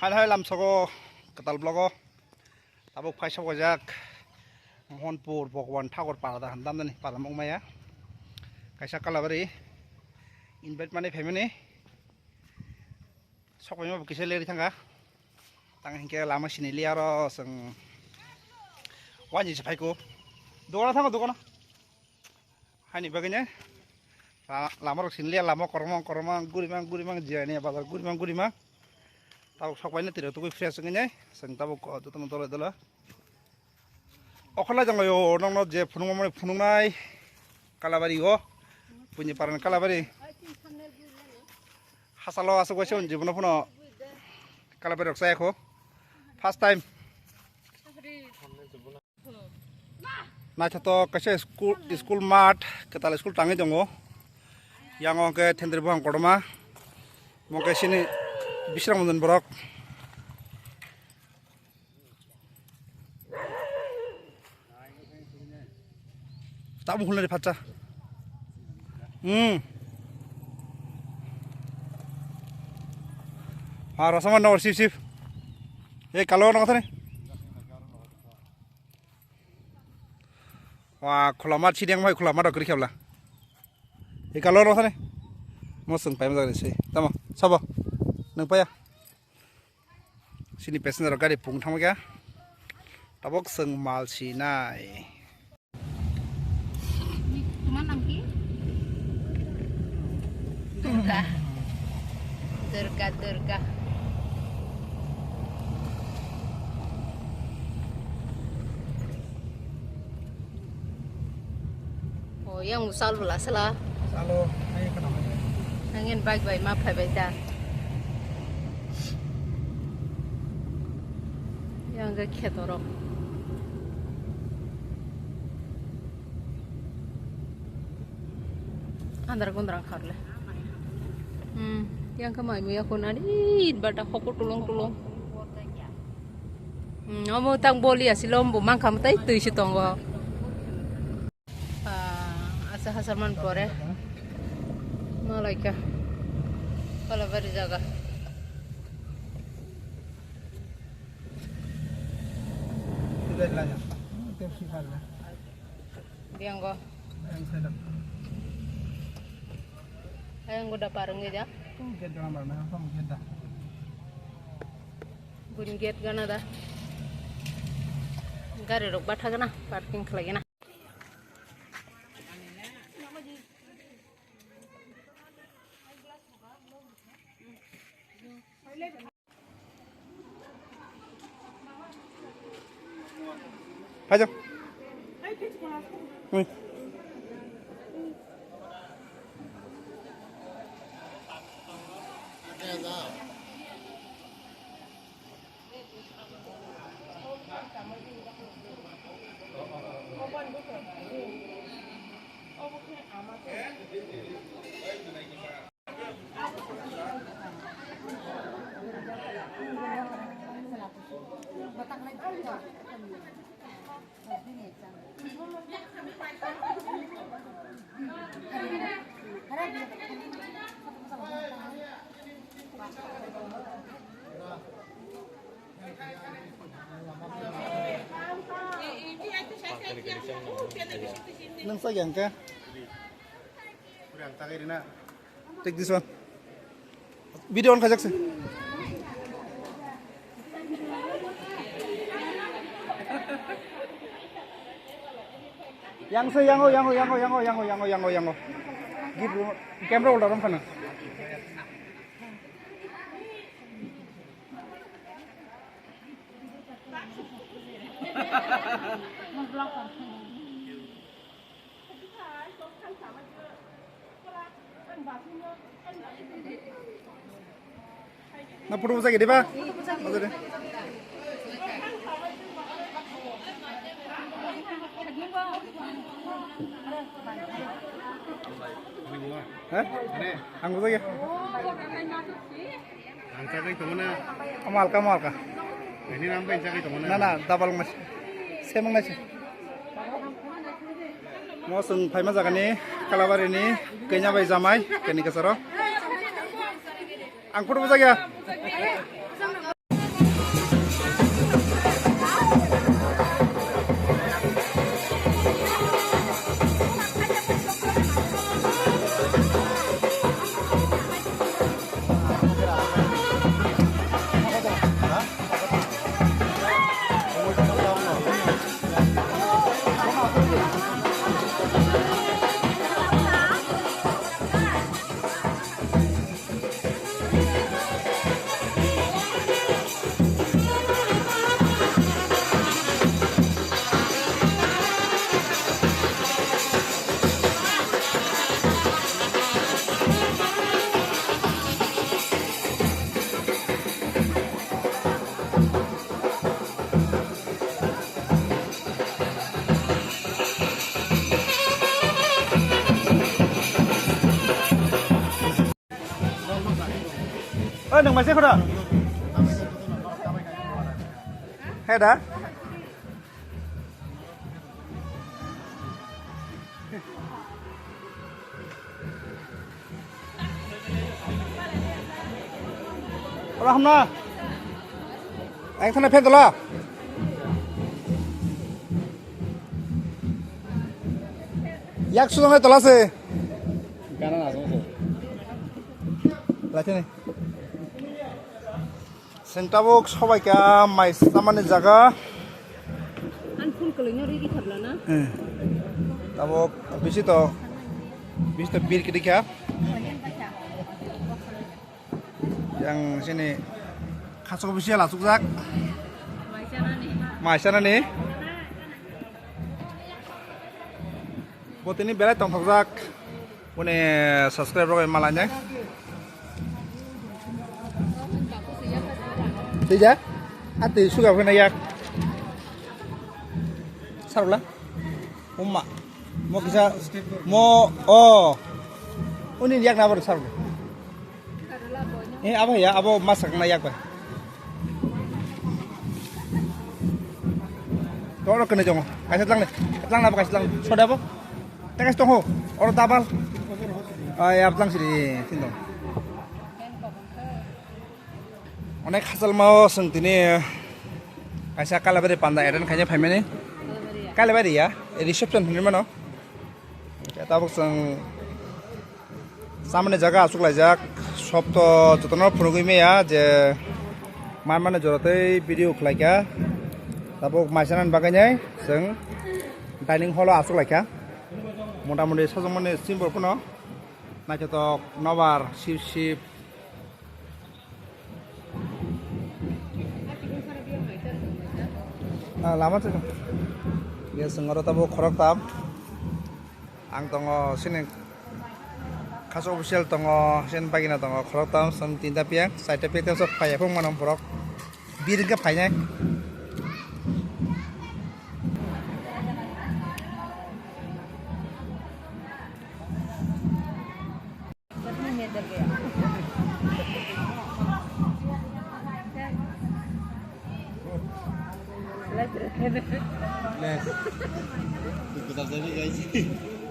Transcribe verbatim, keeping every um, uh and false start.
Hai hai lamsogo kwtal blogo tabuk phai sok jak Mohanpur Bhagwan Thakur para da handam nani para mung maya kaisa Kalabari invite mani family sok bai ma kisa leri thanga tang hinkhe lama sini liya ro seng wani se phaiko dogana thango dogana. Haini bagwi ne la-, lama rok sinliya, lama kormo kormo gurima gurima jiyani bazar gurima gurima. Tabuk sok bai ne tiro tugui fresh wngwi ne chwng tabuk jotono dole dole. Okholai janglaio nokno je phunukmani phunuknai Kalabari o, buini parani Kalabari. Hasalo aswk waisa jibono phano Kalabari rok chaya kho. First time. Naithotok kaisa school, school mat, kwtal school tangwi tongo. Yang o hwnkhe Thendri Buhang kotorma, omo khe sini Bisram Ranjan borok. Tabuk hulnari phatsa. Hmm. Ha, rosama nor sip sip. Ei, kalo nang thani. Wa, khulama chideng bai khulama dok rikhabla. Ei, kalo nang thani. Mo sung pai majak se. Tamo, sabo. Nang paya. Sini passenger gari pung thangma kha. Tabuk sung mal sinai. তোমার নাম কি? দুর্গা। দুর্গা, Durga. O, yang sal bwla sala. Salo, ai kana mai. Nangin bike bai ma phai bai ta. Yang ga khetorok. Andar gundra kharle. Hmm, yang ka mai muya ko nani bata hoko tulung tulung. Hmm, omo tang boli asilo ombo mangkha mutai twi si tongo. Ah, asa hasa man pore. Malaika. Kalabari jaga. Biango. Ayang goda parung ya. Bun gate gana da. Gari rok batha gana parking khlai gana. Phai jang. Ui. Nang sa yang ka? Take this one. Video on kajak se. Yang se, yang o, yang o, yang o. Give camera holder on kana. Na photo bwsai diba? Ojo de. Ha? Ang bwsai ya. Ang chagwi tongo na. Omo alka, omo alka. Ini nang bai chagwi tongo na. Na, na, double mas. Same nang nasi. Mo sung phaima jagani Kalabari ni kenya bai jamai keni kasaro. Ang photo bwsai ya. Nang maise khora. He da. Ora hamna. Ang thana phen tola. Yak sudong tola se. Gana na song. Lati ni. Chwng tabuk sobaikha mai chamani jaga. Ang phone kwlwino riri khabla na? Hmm. Tabuk bisi to, bisi to bir kiri kha. Yang sini khasok bisi ala sukjak. Mai chanani. Mai chanani. Bo tini belai tongthokjak. Boni subscribe rok malainai. Tija? Ati suga phina yak. Sarula. Umma. Mo kisa mo o. Uni yak na bar sarula. Eh, abo ya, abo masak na yak ba. Toro kene jongo. Kaisa tlang ne. Tlang na ba kaisa tlang. Soda bo. Tekas tong ho. Oro dabal. Ay, ab tlang siri. Tin dong. Onek hachal mao seng tini. Kaisa kalabari panda eren kanya phaimani. Kalabari ya. Reception hini mano. Tabuk seng Chamani jaga achuk laijak, sob to jotono phunugwi maya je manmani joratwi video khlaikha. Tabuk mai chanani bagwi nai chwng dining hall o achuk laikha. Mota moti sajwkmani symbol phano naithotok nobar sip sip. Ah, lama se. Ya, chwng oro tabuk khoroktham. Ang tongo, sini Khasok official tongo, sini bagina tongo, khoroktham, som tinta piyang, saita piyang, sok phaiya phung mano borok. Bir hwnkhe phainai. Bless. Guys.